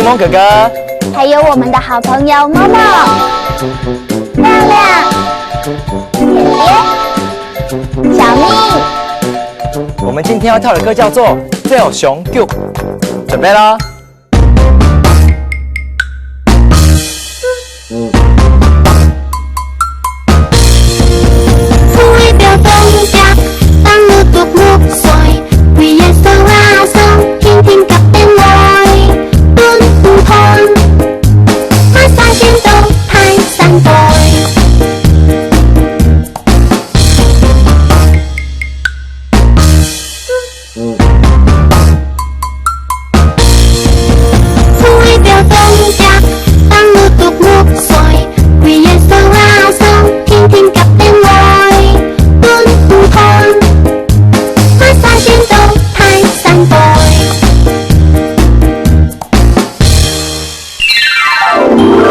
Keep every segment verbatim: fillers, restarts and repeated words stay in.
夢哥哥，還有我們的好朋友夢夢、亮亮、姐姐、小咪。我們今天要跳的歌叫做《照常曲》，準備啦！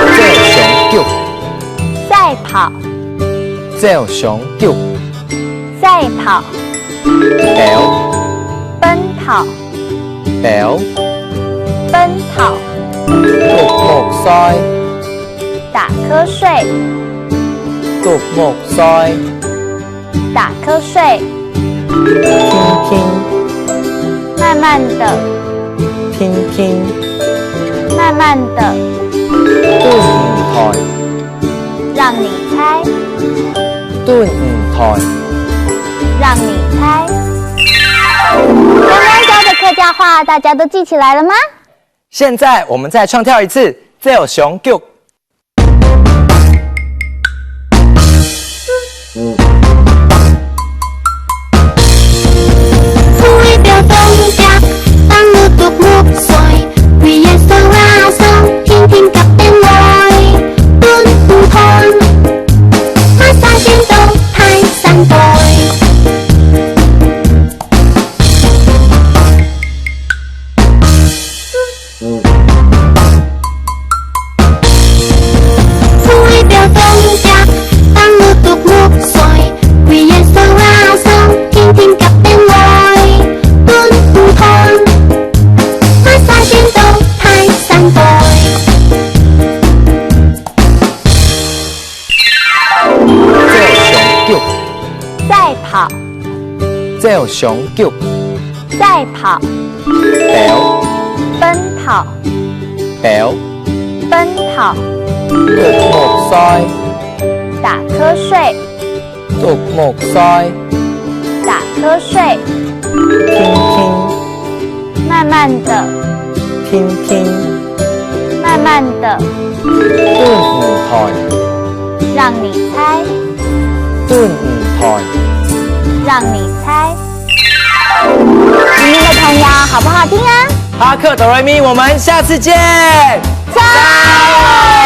照常曲，賽跑，照常曲，賽跑，跑，奔跑，跑，奔跑，啄目睡，打瞌睡，啄目睡，打瞌睡，輕輕，慢慢的，輕輕，慢慢的，頓毋斷，讓你猜，頓毋斷，讓你猜。剛剛教的客家話，大家都記起來了嗎？現在我們再唱跳一次《照常曲》。照常曲，賽跑，照常曲，賽跑，跑，奔跑，跑，奔跑，啄目睡，打瞌睡，啄目睡，打瞌睡，輕輕，慢慢的，輕輕，慢慢的，頓毋斷，讓你猜，頓毋斷，讓你猜。今天的童謠好不好聽啊？哈克哆來咪，我們下次見。加油！